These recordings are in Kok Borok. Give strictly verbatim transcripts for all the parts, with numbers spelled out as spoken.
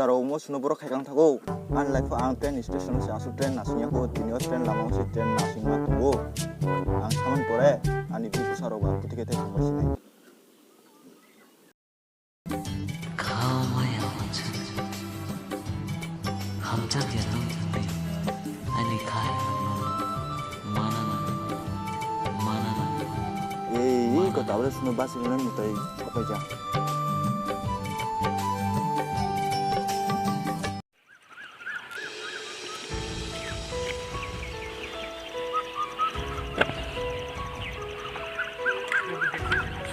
Aro omo suno borok khaikang thago. Ani life o ang train station se asuk train nasing yago, tini o train lama se train nasing ma tongo. Ang saman pore ani bi bwsa rok ba kutu kete thangma sinai. Kha maya wansa. Hamjak ya tong tong ni. Ani khai mana na. Mana na. Ei, ei, ko tabra suno bas ini mutai apa ja.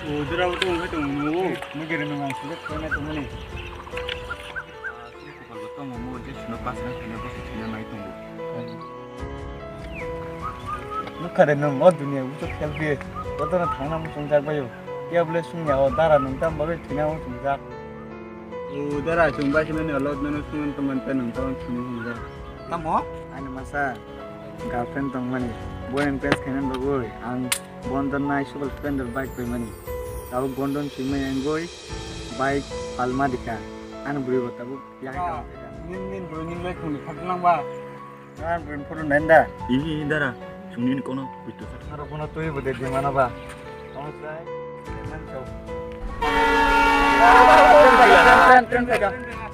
Sudra bo tong khai tong mo. Mugere no ang sudra khai na tong ni. Sudra ko bo tong mo je suno pas na khai na bo suno nai tong. Nukha de nwng o duniya o bwswk selfie, jotono thangna muchungjak bai o. Phiya bole swngya o dara nwng tamo bagwi thwina muchungjak. O dara chwng bai kheno ni olot nono swngman tongman tei nwng tamo thwina muchungjak. Tamo? Ani masa girlfriend tongmani, bo impress khaina bagwi ang Bondon nai super splendor bike paimani. Tabuk Bondon swngmani wngwi bike palma dikha. Ani bwrwi bo tabuk yakhai tamo. Nin nin bwrwi nin bai khungni khatlang ba. Nang bwrwini photo naina da? Ihi dara, chwngni kono buitu sa. Aro kono twi bo de di mana ba? Omo sai, man chau. Train, train, train, train.